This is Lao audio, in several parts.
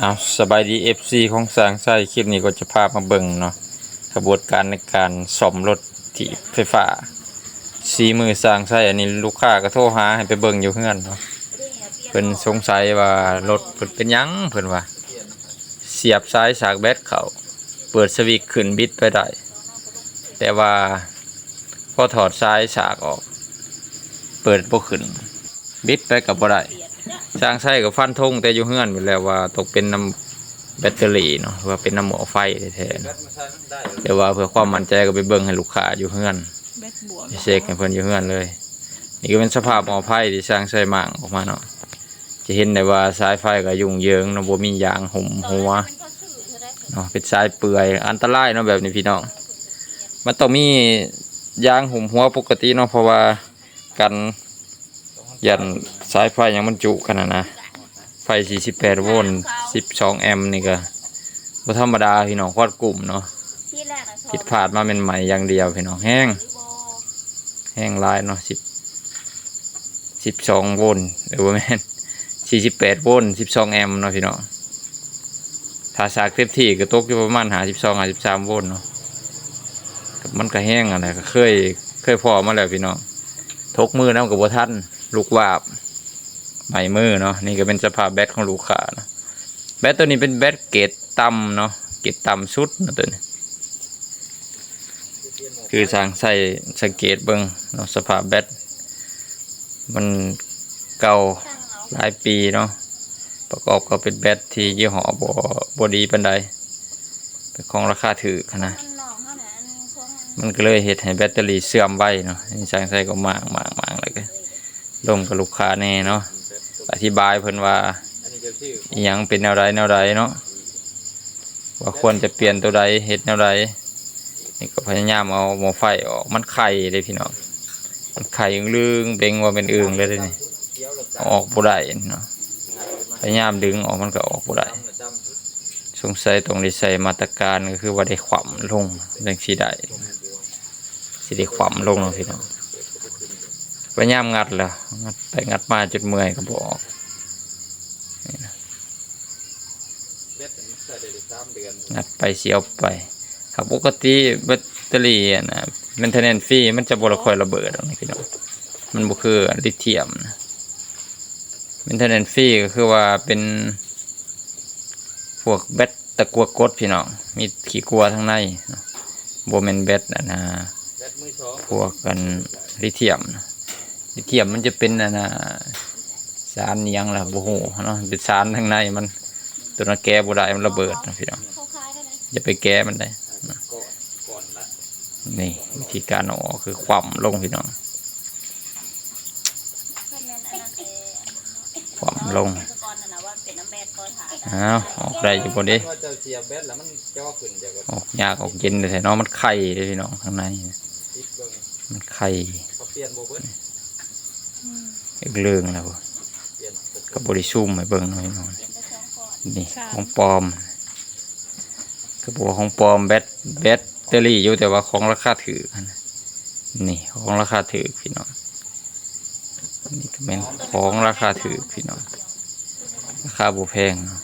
ເອົາ ສະບາຍດີ ເອັຟຊີ ຂອງຊ່າງໄຊ. ຄລິບນີ້ກໍຈະພາມາເບິ່ງເນາະ ຂະບວນການໃນການສ້ອມລົດຖີບໄຟຟ້າ ສີມືຊ່າງໄຊ. ອັນນີ້ລູກຄ້າກໍໂທຫາໃຫ້ໄປເບິ່ງຢູ່ເຮືອນເນາະ ເພິ່ນສົງໄສວ່າລົດເພິ່ນເປັນຫຍັງ ເພິ່ນວ່າສຽບສາຍສາກແບັດເຂົ້າ ເປີດສະວິດຂຶ້ນບິດໄປໄດ້ ແຕ່ວ່າ ພໍຖອດສາຍສາກອອກ ເປີດບໍ່ຂຶ້ນ ບິດໄປກໍບໍ່ໄດ້. ຊ່າງໄຊກໍຟັນທົງແຕ່ຢູ່ເຮືອນພຸ້ນແຫຼະວ່າຕ້ອງເປັນນຳແບັດເຕີຣີເນາະ ວ່າເປັນນຳໝໍ້ໄຟແທ້ໆເນາະ. ແຕ່ວ່າເພື່ອຄວາມໝັ້ນໃຈກໍໄປເບິ່ງໃຫ້ລູກຄ້າຢູ່ເຮືອນ ແບັດບວມ ໄປເຊັກໃຫ້ເພິ່ນຢູ່ເຮືອນເລີຍ. ນີ້ກໍເປັນສະພາບໝໍ້ໄຟທີ່ຊ່າງໄຊມ້າງອອກມາເນາະ. ຈະເຫັນໄດ້ວ່າສາຍໄຟກໍຫຍຸ້ງເຢິງເນາະ ບໍ່ມີຢາງຫຸ້ມຫົວເນາະ ເປັນສາຍເປື່ອຍ ອັນຕະລາຍເນາະແບບນີ້ພີ່ນ້ອງ. ມັນຕ້ອງມີຢາງຫຸ້ມຫົວປົກກະຕິເນາະ ເພາະວ່າກັນຢ້ານສາຍໄຟຫຍັງມັນຈຸກັນຫັ້ນນະ. ໄຟສີ່ສິບແປດໂວນ ສິບສອງແອມນີ້ກໍບໍ່ທຳມະດາພີ່ນ້ອງ ຄວັນກຸ່ມເນາະ. ຜິດພາດມາແມ່ນໄໝ້ຢ່າງດຽວພີ່ນ້ອງ ແຮງ ແຮງຫຼາຍເນາະ ສິບ ສິບສອງໂວນ ເອີ ບໍ່ແມ່ນ ສີ່ສິບແປດໂວນ ສິບສອງແອມເນາະພີ່ນ້ອງ. ຖ້າສາກເຕັມທີ່ກໍຕົກຢູ່ປະມານຫ້າສິບສອງ ຫ້າສິບສາມໂວນເນາະ. ມັນກໍແຮງຫັ້ນແຫຼະ ກໍເຄີຍ ເຄີຍພໍ້ມາແລ້ວພີ່ນ້ອງ ຕົກມືນຳກໍບໍ່ທັນ ລຸກວາບ ໄໝ້ມືເນາະ. ນີ້ກໍເປັນສະພາບແບັດຂອງລູກຄ້າເນາະ. ແບັດໂຕນີ້ເປັນແບັດເກຣດຕ່ຳເນາະ ເກຣດຕ່ຳສຸດເນາະໂຕນີ້. ຄືຊ່າງໄຊສັງເກດເບິ່ງເນາະ ສະພາບແບັດມັນເກົ່າຫຼາຍປີເນາະ ປະກອບກັບເປັນແບັດທີ່ຍີ່ຫໍ້ບໍ່ ບໍ່ດີປານໃດ ເປັນຂອງລາຄາຖືກຫັ້ນນະ. ມັນກໍເລີຍເຮັດໃຫ້ແບັດເຕີຣີເສື່ອມໄວເນາະ. ຊ່າງໄຊກໍມ້າງໆໆ ແລ້ວກໍ ລົມກັບລູກຄ້າແດ່ເນາະ ອະທິບາຍເພິ່ນວ່າອີ່ຫຍັງເປັນແນວໃດແນວໃດເນາະ ວ່າຄວນຈະປ່ຽນໂຕໃດ ເຮັດແນວໃດ. ນີ້ກໍພະຍາຍາມເອົາໝໍ້ໄຟອອກ ມັນໄຂ່ເດ້ພີ່ນ້ອງ ມັນໄຂ່ອຶ່ງເບັງວ່າເປັນອຶ່ງເລີຍເດ້ນີ້ ເອົາອອກບໍ່ໄດ້ເນາະ. ພະຍາຍາມດຶງອອກມັນກໍອອກບໍ່ໄດ້. ສົງໄສຕ້ອງໄດ້ໃຊ້ມາດຕະການ ກໍຄືວ່າໄດ້ຂວ້ຳລົງຈັ່ງຊິໄດ້ ຊິໄດ້ຂວ້ຳລົງເນາະພີ່ນ້ອງ. ພະຍາຍາມງັດແລ້ວ ງັດໄປງັດມາຈົນເມື່ອຍກໍບໍ່ອອກ ງັດໄປສຽບໄປ. ຫາກປົກກະຕິແບັດເຕີຣີອັນນ່າ maintenance free ມັນຈະບໍ່ຄ່ອຍລະເບີດດອກນີ້ພີ່ນ້ອງ ມັນບໍ່ຄືລິທຽມນະ. maintenance free ກໍຄືວ່າເປັນ ພວກແບັດຕະກົ່ວກົດພີ່ນ້ອງ ມີຂີ້ກົ່ວທາງໃນເນາະ ບໍ່ແມ່ນແບັດອັນນ່າ ພວກອັນລິທຽມນະ. ລິທຽມມັນຈະເປັນອັນນ່າ ສານອີ່ຫຍັງລະບໍ່ຮູ້ເນາະ ເປັນສານທາງໃນມັນ ໂຕນັ້ນແກະບໍ່ໄດ້ ມັນລະເບີດນະພີ່ນ້ອງ ຢ່າໄປແກະມັນເດ້. ນີ້ວິທີການເອົາອອກຄືຂວ້ຳລົງພີ່ນ້ອງ ຂວ້ຳລົງ. ອ້າວ ອອກໄດ້ຢູ່ບໍ່ເດ? ວ່າເຈົ້າສຽບແບັດແລ້ວມັນຈໍຂຶ້ນ ເຈົ້າກໍ ອອກຍາກອອກເຢັນແທ້ເນາະ ມັນໄຂ່ເດ້ພີ່ນ້ອງ ຂ້າງໃນ ຕິດເບິ່ງ ມັນໄຂ່ ເຂົາປ່ຽນບໍ່ເບິດ ເອີ ເລື່ອງແລ້ວ ປ່ຽນ ກໍບໍ່ໄດ້ຊູມໃຫ້ເບິ່ງເນາະພີ່ນ້ອງ. ນີ້ຂອງປອມ ກໍບອກວ່າຂອງປອມ ແບັດ ແບັດເຕີຣີຢູ່ ແຕ່ວ່າຂອງລາຄາຖືກຫັ້ນນະ. ນີ້ຂອງລາຄາຖືກພີ່ນ້ອງ ນີ້ກໍແມ່ນຂອງລາຄາຖືກພີ່ນ້ອງ ລາຄາບໍ່ແພງເນາະ.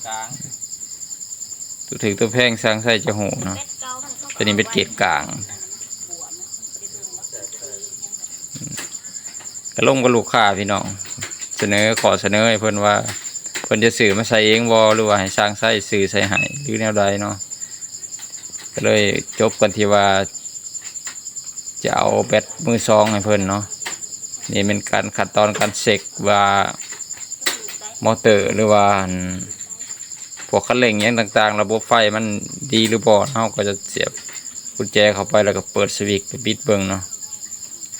ກາງ ໂຕຖືກໂຕແພງຊ່າງໄຊຈະຮູ້ເນາະ ໂຕນີ້ເປັນເກຣດກາງ. ກໍລົມກັບລູກຄ້າພີ່ນ້ອງ ສະເໜີ ຂໍສະເໜີໃຫ້ເພິ່ນວ່າ ເພິ່ນຈະຊື້ມາໃສ່ເອງບໍ່ ຫຼືວ່າໃຫ້ຊ່າງໄຊຊື້ໃສ່ໃຫ້ ຫຼືແນວໃດເນາະ. ກໍເລີຍຈົບກັນທີ່ວ່າຈະເອົາແບັດມືສອງໃຫ້ເພິ່ນເນາະ. ນີ້ແມ່ນການ ຂັ້ນຕອນການເຊັກວ່າມໍເຕີ ຫຼືວ່າອັນ ພວກຄັນເລັ່ງຫຍັງຕ່າງໆ ລະບົບໄຟມັນດີຫຼືບໍ່ ເຮົາກໍຈະສຽບກຸນແຈເຂົ້າໄປ ແລ້ວກໍເປີດສະວິດໄປບິດເບິ່ງເນາະ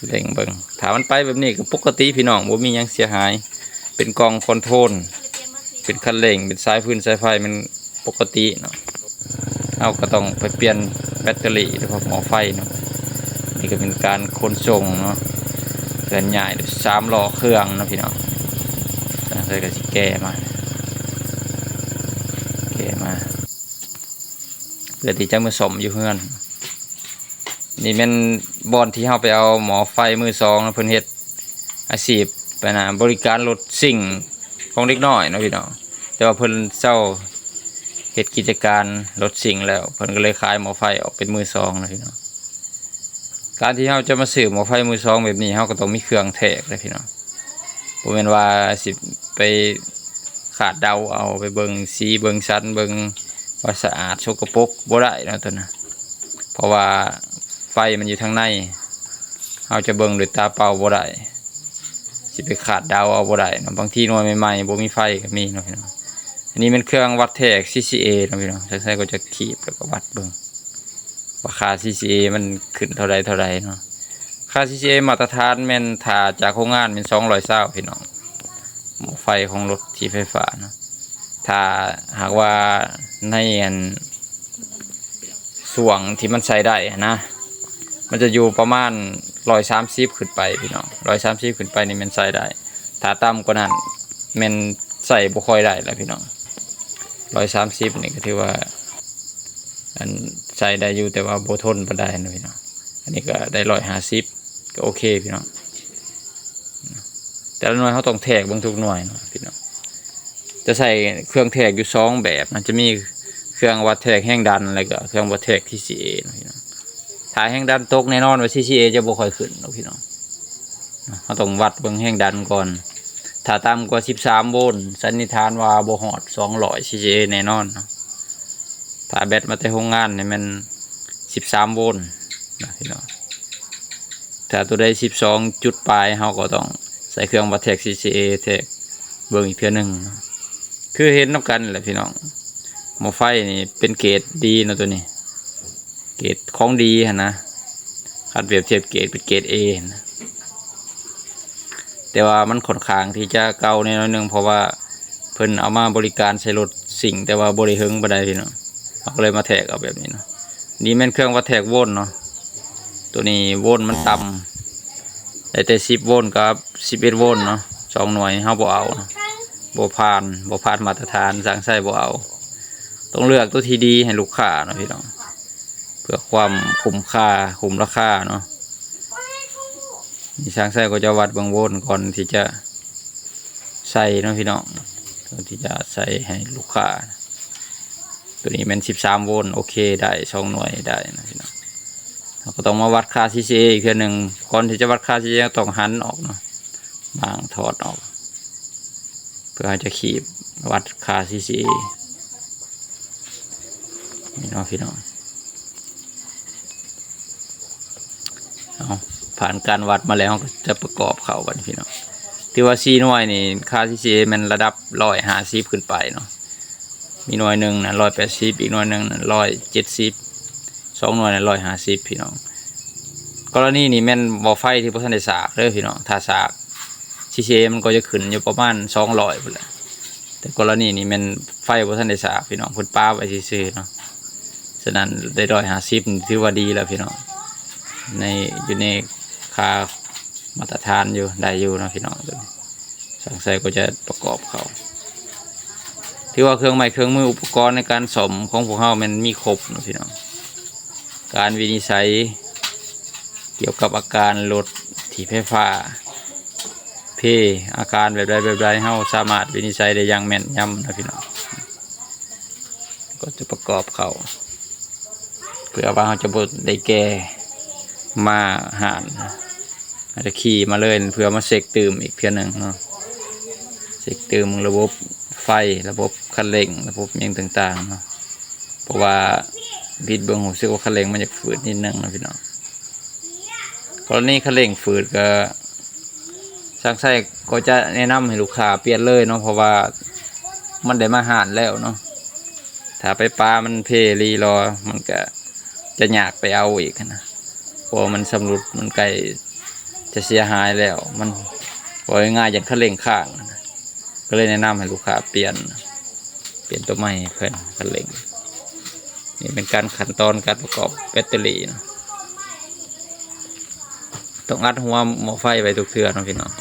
ເລັ່ງເບິ່ງ. ຖ້າມັນໄປແບບນີ້ກໍປົກກະຕິພີ່ນ້ອງ ບໍ່ມີຫຍັງເສຍຫາຍ. ເປັນກ່ອງຄອນໂທຣນ ເປັນຄັນເລັ່ງ ເປັນສາຍຟືນສາຍໄຟ ມັນປົກກະຕິເນາະ. ເຮົາກໍຕ້ອງໄປປ່ຽນແບັດເຕີຣີ ຫຼືວ່າໝໍ້ໄຟເນາະ. ນີ້ກໍເປັນການຂົນສົ່ງເນາະ ເຄື່ອນຍ້າຍສາມລໍ້ເຄື່ອງເນາະພີ່ນ້ອງ. ຈັ່ງໃດກໍຊິແກ່ມາ ແກ່ມາ ເພື່ອທີ່ຈະມາສ້ອມຢູ່ເຮືອນ. ນີ້ແມ່ນບ່ອນທີ່ເຮົາໄປເອົາໝໍ້ໄຟມືສອງ ເພິ່ນເຮັດອາຊີບ ອັນນ່າ ບໍລິການລົດຊິງຂອງເດັກນ້ອຍເນາະພີ່ນ້ອງ. ແຕ່ວ່າເພິ່ນເຊົາເຮັດກິດຈະການລົດຊິງແລ້ວ ເພິ່ນກໍເລີຍຂາຍໝໍ້ໄຟອອກເປັນມືສອງແລ້ວພີ່ນ້ອງ. ການທີ່ເຮົາຈະມາຊື້ໝໍ້ໄຟມືສອງແບບນີ້ ເຮົາກໍຕ້ອງມີເຄື່ອງແທກເດ້ພີ່ນ້ອງ. ບໍ່ແມ່ນວ່າຊິໄປຄາດເດົາເອົາ ໄປເບິ່ງສີເບິ່ງສັນ ເບິ່ງວ່າສະອາດສົກກະປົກ ບໍ່ໄດ້ເນາະໂຕນັ້ນ. ເພາະວ່າໄຟມັນຢູ່ທາງໃນ ເຮົາຈະເບິ່ງດ້ວຍຕາເປົ່າບໍ່ໄດ້ ຊິໄປຄາດເດົາເອົາບໍ່ໄດ້ເນາະ. ບາງທີໜ່ວຍໃໝ່ໆ ບໍ່ມີໄຟກໍມີເນາະພີ່ນ້ອງ. ອັນນີ້ແມ່ນເຄື່ອງວັດແທກ ຊີຊີເອ ເນາະພີ່ນ້ອງ. ຊ່າງໄຊກໍຈະຄີບແລ້ວກໍວັດເບິ່ງວ່າຄ່າ ຊີຊີເອ ມັນຂຶ້ນເທົ່າໃດເທົ່າໃດເນາະ. ຄ່າ ຊີຊີເອ ມາດຕະຖານແມ່ນ ຖ້າຈາກໂຮງງານແມ່ນສອງຮ້ອຍຊາວພີ່ນ້ອງ ໝໍ້ໄຟຂອງລົດຖີບໄຟຟ້າເນາະ. ຖ້າຫາກວ່າໃນອັນ ຊ່ວງທີ່ມັນໃຊ້ໄດ້ຫັ້ນນະ ມັນຈະຢູ່ປະມານຮ້ອຍສາມສິບຂຶ້ນໄປພີ່ນ້ອງ. ຮ້ອຍສາມສິບຂຶ້ນໄປນີ້ແມ່ນໃຊ້ໄດ້. ຖ້າຕ່ຳກວ່ານັ້ນແມ່ນໃຊ້ບໍ່ຄ່ອຍໄດ້ແລ້ວພີ່ນ້ອງ. ຮ້ອຍສາມສິບນີ້ກໍຖືວ່າ ອັນ ໃຊ້ໄດ້ຢູ່ ແຕ່ວ່າບໍ່ທົນປານໃດເນາະພີ່ນ້ອງ. ອັນນີ້ກໍໄດ້ຮ້ອຍຫ້າສິບ ກໍໂອເຄພີ່ນ້ອງ. ແຕ່ລະໜ່ວຍເຮົາຕ້ອງແທກເບິ່ງທຸກໜ່ວຍເນາະພີ່ນ້ອງ. ຈະໃຊ້ເຄື່ອງແທກຢູ່ສອງແບບນະ ຈະມີເຄື່ອງວັດແທກແຮງດັນ ແລ້ວກໍເຄື່ອງວັດແທກ ທີຊີເອ ເນາະພີ່ນ້ອງ. ຖ້າແຮງດັນຕົກ ແນ່ນອນວ່າ ທີຊີເອ ຈະບໍ່ຄ່ອຍຂຶ້ນດອກພີ່ນ້ອງ. ເຮົາຕ້ອງວັດເບິ່ງແຮງດັນກ່ອນ. ຖ້າຕ່ຳກວ່າສິບສາມໂວນ ສັນນິຖານວ່າບໍ່ຮອດສອງຮ້ອຍ ທີຊີເອ ແນ່ນອນເນາະ. ຖ້າແບັດມາແຕ່ໂຮງງານນີ້ແມ່ນສິບສາມໂວນນະພີ່ນ້ອງ. ຖ້າຕົວໃດສິບສອງຈຸດປາຍ ເຮົາກໍຕ້ອງໃສ່ເຄື່ອງວັດແທກ ທີຊີເອ ແທກເບິ່ງອີກເທື່ອໜຶ່ງເນາະ. ຄືເຫັນນຳກັນແຫຼະພີ່ນ້ອງ ໝໍ້ໄຟນີ້ເປັນເກຣດດີເນາະ ຕົວນີ້ເກຣດຂອງດີຫັ້ນນະ. ຄັນປຽບທຽບເກຣດເປັນເກຣດເອຫັ້ນນະ. ແຕ່ວ່າມັນຂ້ອນຂ້າງທີ່ຈະເກົ່າແດ່ໜ້ອຍໜຶ່ງ ເພາະວ່າເພິ່ນເອົາມາບໍລິການໃສ່ລົດຊິງ ແຕ່ວ່າບໍ່ໄດ້ເຫິງປານໃດພີ່ນ້ອງ. ເຮົາກໍເລີຍມາແທກເອົາແບບນີ້ເນາະ. ນີ້ແມ່ນເຄື່ອງວັດແທກໂວນເນາະ. ຕົວນີ້ໂວນມັນຕ່ຳ ໄດ້ແຕ່ສິບໂວນກັບສິບເອັດໂວນເນາະ ສອງໜ່ວຍ ເຮົາບໍ່ເອົາເນາະ. ບໍ່ຜ່ານ ບໍ່ຜ່ານມາດຕະຖານ ຊ່າງໄຊບໍ່ເອົາ. ຕ້ອງເລືອກຕົວທີ່ດີໃຫ້ລູກຄ້າເນາະພີ່ນ້ອງ ເພື່ອຄວາມຄຸ້ມຄ່າ ຄຸ້ມລາຄາເນາະ. ນີ້ຊ່າງໄຊກໍຈະວັດເບິ່ງໂວນກ່ອນທີ່ຈະໃສ່ເນາະພີ່ນ້ອງ ກ່ອນທີ່ຈະໃສ່ໃຫ້ລູກຄ້າ. ຕົວນີ້ແມ່ນສິບສາມໂວນ ໂອເຄ ໄດ້ສອງໜ່ວຍ ໄດ້ນະພີ່ນ້ອງ. ເຮົາກໍຕ້ອງມາວັດຄ່າ ທີຊີເອ ອີກເທື່ອໜຶ່ງ. ກ່ອນທີ່ຈະວັດຄ່າ ທີຊີເອ ເຮົາຕ້ອງຫັນອອກເນາະ ບາງຖອດອອກ ເພື່ອເຮົາຈະຄີບວັດຄ່າ ທີຊີເອ ນີ້ເນາະພີ່ນ້ອງ. ເອົາ ຜ່ານການວັດມາແລ້ວ ເຮົາກໍຈະປະກອບເຂົ້າບັດນີ້ພີ່ນ້ອງ. ຖືວ່າສີ່ໜ່ວຍນີ້ ຄ່າ ທີຊີເອ ແມ່ນລະດັບຮ້ອຍຫ້າສິບຂຶ້ນໄປເນາະ. ມີໜ່ວຍໜຶ່ງນະຮ້ອຍແປດສິບ ອີກໜ່ວຍໜຶ່ງນະຮ້ອຍເຈັດສິບ ສອງໜ່ວຍນະຮ້ອຍຫ້າສິບພີ່ນ້ອງ. ກໍລະນີນີ້ແມ່ນໝໍ້ໄຟທີ່ບໍ່ທັນໄດ້ສາກເດີພີ່ນ້ອງ. ຖ້າສາກ ທີຊີເອ ມັນກໍຈະຂຶ້ນຢູ່ປະມານສອງຮ້ອຍພຸ້ນແຫຼະ. ແຕ່ກໍລະນີນີ້ແມ່ນໄຟບໍ່ທັນໄດ້ສາກພີ່ນ້ອງ ເພິ່ນປະໄວ້ຊື່ໆເນາະ. ສະນັ້ນໄດ້ຮ້ອຍຫ້າສິບນີ້ຖືວ່າດີແລ້ວພີ່ນ້ອງ ໃນ ຢູ່ໃນຄ່າມາດຕະຖານຢູ່ ໄດ້ຢູ່ເນາະພີ່ນ້ອງ. ຊ່າງໄຊກໍຈະປະກອບເຂົ້າ. ຖືວ່າເຄື່ອງໄມ້ເຄື່ອງມື ອຸປະກອນໃນການສ້ອມຂອງພວກເຮົາແມ່ນມີຄົບເນາະພີ່ນ້ອງ. ການວິນິດໄສກ່ຽວກັບອາການລົດຖີບໄຟຟ້າ ເພ ອາການແບບໃດແບບໃດ ເຮົາສາມາດວິນິດໄສໄດ້ຢ່າງແມ່ນຍຳນະພີ່ນ້ອງ. ກໍຈະປະກອບເຂົ້າ ເພື່ອວ່າເຮົາຈະບໍ່ໄດ້ແກ່ມາຮ້ານ ເຮົາຈະຂີ່ມາເລີຍ ເພື່ອມາເຊັກຕື່ມອີກເທື່ອໜຶ່ງເນາະ. ເຊັກຕື່ມລະບົບໄຟ ລະບົບຄັນເລັ່ງ ລະບົບຫຍັງຕ່າງໆເນາະ. ເພາະວ່າບິດເບິ່ງ ຮູ້ສຶກວ່າຄັນເລັ່ງມັນຢາກຝືດນິດໜຶ່ງເນາະພີ່ນ້ອງ. ກໍລະນີຄັນເລັ່ງຝືດກໍ ຊ່າງໄຊກໍຈະແນະນຳໃຫ້ລູກຄ້າປ່ຽນເລີຍເນາະ ເພາະວ່າມັນໄດ້ມາຮ້ານແລ້ວເນາະ. ຖ້າໄປປະມັນເພລີລໍ ມັນກະຈະຍາກໄປເອົາອີກຫັ້ນນະ ເພາະວ່າມັນຊຳລຸດ ມັນໃກ້ຈະເສຍຫາຍແລ້ວ. ມັນ ເວົ້າງ່າຍໆ ຢ້ານຄັນເລັ່ງຄ້າງຫັ້ນນະ. ກໍເລີຍແນະນຳໃຫ້ລູກຄ້າປ່ຽນ ປ່ຽນຕົວໃໝ່ໃຫ້ເພິ່ນ ຄັນເລັ່ງ. ນີ້ເປັນການ ຂັ້ນຕອນການປະກອບແບັດເຕີຣີເນາະ. ຕ້ອງອັດຫົວໝໍ້ໄຟໄວ້ທຸກເທື່ອເນາະພີ່ນ້ອງ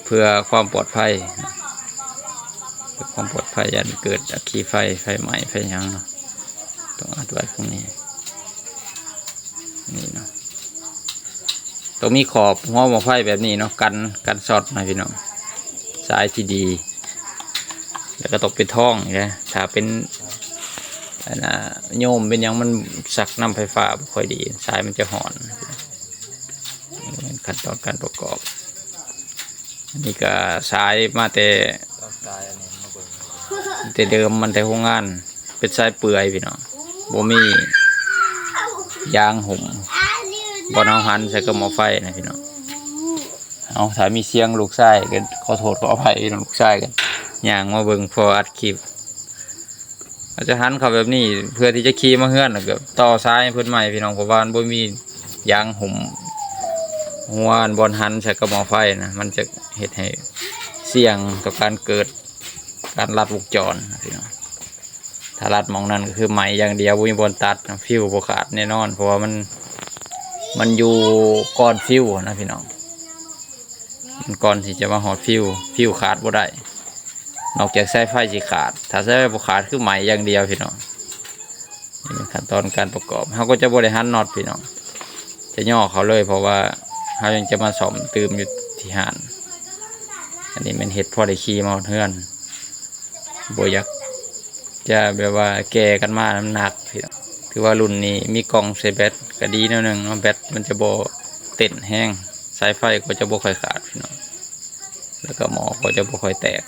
ເພື່ອຄວາມປອດໄພ ເພື່ອຄວາມປອດໄພ ຢ້ານເກີດອັກຄີໄຟ ໄຟໄໝ້ ໄຟຫຍັງເນາະ. ຕ້ອງອັດໄວ້ຂ້າງນີ້ ນີ້ເນາະ. ຕ້ອງມີຂອບຫົວໝໍ້ໄຟແບບນີ້ເນາະ ກັນ ກັນຊັອດນະພີ່ນ້ອງ. ສາຍທີ່ດີ แล้วก็ต้องเป็นท่องนะ ถ้าเป็น อันน่ะ โยมเป็นหยังมันสักน้ำไฟฟ้าบ่ค่อยดี สายมันจะห่อน นี่เป็นขั้นตอนการประกอบ อันนี้ก็สายมาแต่ สายอันนี้มาเบิ่ง แต่เดิมมันแต่โรงงาน เป็นสายเปื่อยพี่น้อง บ่มียางหุ้ม บ่อนเอาหันใส่กับหม้อไฟนะพี่น้อง เอา ถ้ามีเสียงลูกชายก็ขอโทษขออภัยพี่น้อง ลูกชายก็ย่างมาเบิ่งพออัดคลิป อาจจะหันเข้าแบบนี้ เพื่อที่จะขี่มาเฮือน แล้วก็ต่อสายให้เพิ่นใหม่พี่น้อง เพราะว่ามันบ่มียางหุ้มหัวบ่อนหันใส่กับหม้อไฟนะ มันจะเฮ็ดให้เสี่ยงต่อการเกิดการลัดวงจรนะพี่น้อง ถ้าลัดหม่องนั้นก็คือไหม้อย่างเดียว บ่มีบ่อนตัดนะ ฟิวบ่ขาดแน่นอน เพราะว่ามัน มันอยู่ก่อนฟิวนะพี่น้อง มันก่อนที่จะมาฮอดฟิว ฟิวขาดบ่ได้ นอกจากสายไฟสิขาด ถ้าสายไฟบ่ขาดคือไหม้อย่างเดียวพี่น้อง นี่เป็นขั้นตอนการประกอบ เฮาก็จะบ่ได้หันน็อตพี่น้อง จะย่อเขาเลย เพราะว่าเฮายังจะมาซ่อมเติมอยู่ที่ห้าน อันนี้แม่นเฮ็ดพอได้ขี่มาฮอดเฮือน บ่อยากจะแบบว่าแก่กันมา มันหนักพี่น้อง ถือว่ารุ่นนี้มีกล่องใส่แบตก็ดีแนวหนึ่งเนาะ แบตมันจะบ่เต้นแฮง สายไฟก็จะบ่ค่อยขาดพี่น้อง แล้วก็หม้อก็จะบ่ค่อยแตก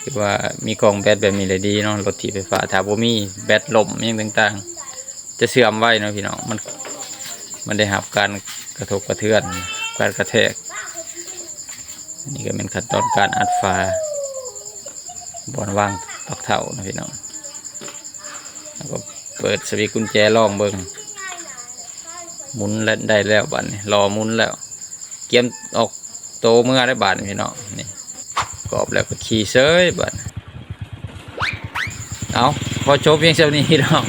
ถือว่ามีกล่องแบตแบบนี้เลยดีเนาะ รถถีบไฟฟ้า ถ้าบ่มีแบตล่มอิหยังต่างๆ จะเสื่อมไวเนาะพี่น้อง มัน มันได้รับการกระทบกระเทือน การกระแทก อันนี้ก็เป็นขั้นตอนการอัดฝา บ่อนวางปลั๊กเถ้านะพี่น้อง แล้วก็เปิดสวิตช์กุญแจลองเบิ่ง หมุนแล้ว ได้แล้วบัดนี้ รอหมุนแล้ว เกียมออกโตเมือได้บาดนี้พี่น้อง นี่ กรอบแล้วก็ขี่เสยบาดนี้ เอา ขอจบเพียงเท่านี้พี่น้อง